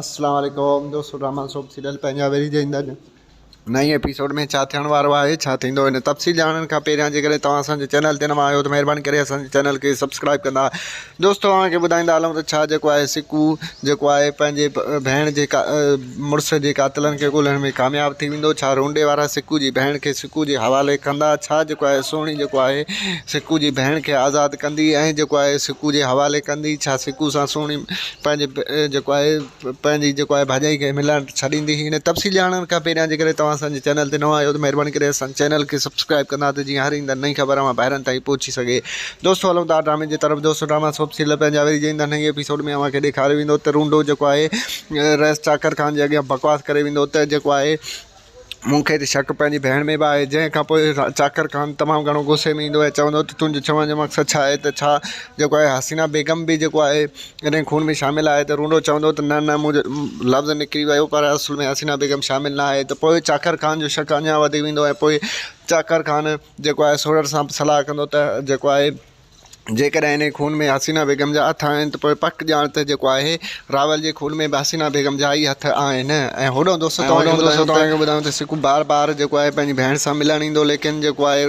السلام عليڪم دوستو ڊراما سوپ سيريل پنهنجا وري جي ايندڙ نئين ايپيسوڊ ۾ ڇا ٿيڻ وارو آهي ڇا ٿيندو ان تفصيل ڄاڻڻ کان پهريان جيڪڏهن توهان اسان جي چينل تي نوان آهيو ته مهرباني ڪري اسان جي چينل کي سبسڪرائب ڪندا دوستو اوهان کي ٻڌائيندا هلون ته ڇا جيڪو آهي سڪو جيڪو آهي پنهنجي ڀيڻ جي مڙس جي قاتلن کي ڳولڻ ۾ ڪامياب ٿي ويندو ڇا رونڊي وارا سڪو جي ڀيڻ کي سڪو جي حوالي ڪندا ڇا جيڪو آهي سهڻي جيڪو آهي سڪو جي ڀيڻ کي آزاد ڪندي ۽ جيڪو آهي سڪو جي حوالي ڪندي ڇا سڪو سان سهڻي پنهنجي جيڪو آهي پنهنجي جيڪو آهي ڀاڄائي کي ملڻ ڇڏيندي هن تفصيل ڄاڻڻ کان پهريان جيڪڏهن توهان اسان جي چينل تي نوان آهيو ته مهرباني ڪري اسان چينل کي سبسڪرائب ڪندا ته جيئن هر ايندڙ نئين خبر اوهان ڀائرن تائين پهچي سگهي دوستو هلون ٿا ڊرامي جي طرف دوستو ڊراما سوپ سيريل پنهنجا وري جي ايندڙ نئين ايپيسوڊ ۾ اوهان کي ڏيکاريو ويندو ته رونڊو جيڪو آهي رئيس چاڪر خان جي اڳيان بڪواس ڪري ويندو ته جيڪو آهي مون کي ته شڪ پنهنجي ڀيڻ ۾ به آهي جنهن کان پوء چاڪر خان تمام گهڻو غصي ۾ ايندو ۽ چوندو ته تنهنجو چوڻ جو مقصد ڇا آهي ته ڇا جيڪو آهي حسينه بيگم به جيڪو آهي انهي خون ۾ شامل آهي ته رونڊو چوندو ته نه نه منهنجو لفظ نڪري ويو پر اصل ۾ حسينه بيگم شامل نه آهي ته پوء چاڪر خان جو شڪ اڃا وڌي ويندو ۽ پوء چاڪر خان جيڪو آهي سورٺ سان صلاح ڪندو ته جيڪو آهي جيڪڏهن انهي خون ۾ حسينه بيگم جا هٿ آهن ته پوء پڪ ڄاڻ ته جيڪو آهي راول جي خون ۾ به حسينه بيگم جا ئي هٿ آهن ۽ هوڏانهن دوستو توهان کي ٻڌايون ته سڪو بار بار جيڪو آهي پنهنجي ڀيڻ سان ملڻ ايندو ليڪن جيڪو آهي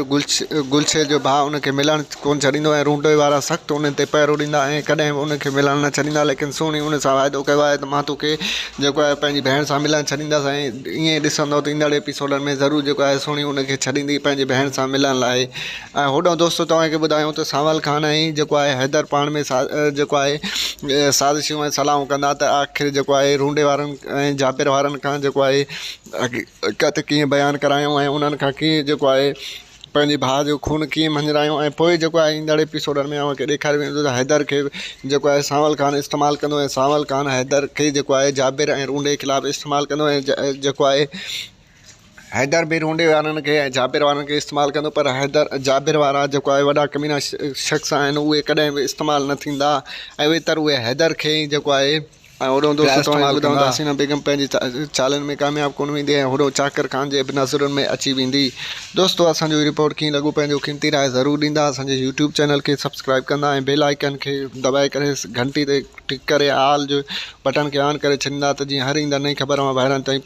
گلشير جو ڀاء ان کي ملڻ ڪونه ڇڏيندو ۽ رونڊي وارا سخت ان تي پهرو ڏيندا ۽ ڪڏهن به ان کي ملڻ نه ڇڏيندا ليڪن سهڻي ان سان واعدو ڪيو آهي ته مان توکي جيڪو آهي پنهنجي ڀيڻ سان ملڻ ڇڏيندس ۽ ائين ڏسندو ته ايندڙ ايپيسوڊن ۾ ضرور جيڪو آهي سهڻي ان کي ڇڏيندي پنهنجي ڀيڻ سان ملڻ لاء ۽ هوڏانهن دوستو توهان کي ٻڌايون ته سانول خان ۽ جيڪو آهي حيدر پاڻ ۾ جيڪو آهي سازشون ۽ صلاحون ڪندا ته آخر جيڪو آهي رونڊي وارن ۽ جابر وارن کان جيڪو آهي حقيقت ڪيئن بيان ڪرايون ۽ انهن کان ڪيئن جيڪو آهي پنهنجي ڀاء جو خون ڪيئن مڃرايون ۽ پوء جيڪو آهي ايندڙ ايپيسوڊن ۾ اوهان کي ڏيکاريو ويندو ته حيدر کي جيڪو آهي سانول خان استعمال ڪندو ۽ سانول خان حيدر کي جيڪو آهي جابر ۽ رونڊي خلاف استعمال ڪندو ۽ جيڪو آهي حيدر به رونڊي وارن کي ۽ جابر وارن کي استعمال ڪندو پر حيدر جابر وارا جيڪو آهي وڏا ڪمينا شخص آهن اهي ڪڏهن به استعمال نه ٿيندا ۽ ويتر اهي حيدر کي ئي جيڪو آهي ۽ هوڏو دوستو توهان کي ٻڌايون ته حسينه بيگم پنهنجي چالن ۾ ڪامياب ڪونه ويندي ۽ هوڏو چاڪر خان جي به نظرن ۾ اچي ويندي دوستو اسان جو هي رپورٽ ڪيئن لڳو پنهنجو قيمتي راء ضرور ڏيندا اسان جي يوٽيوب چينل کي سبسڪرائب ڪندا ۽ بيل آئيڪن کي دٻائي ڪري گهنٽي تي ٽڪ ڪري آل جو بٽڻ کي آن ڪري ڇڏيندا ته جيئن هر ايندڙ نئين خبر اوهان ڀائرن تائين پهچي.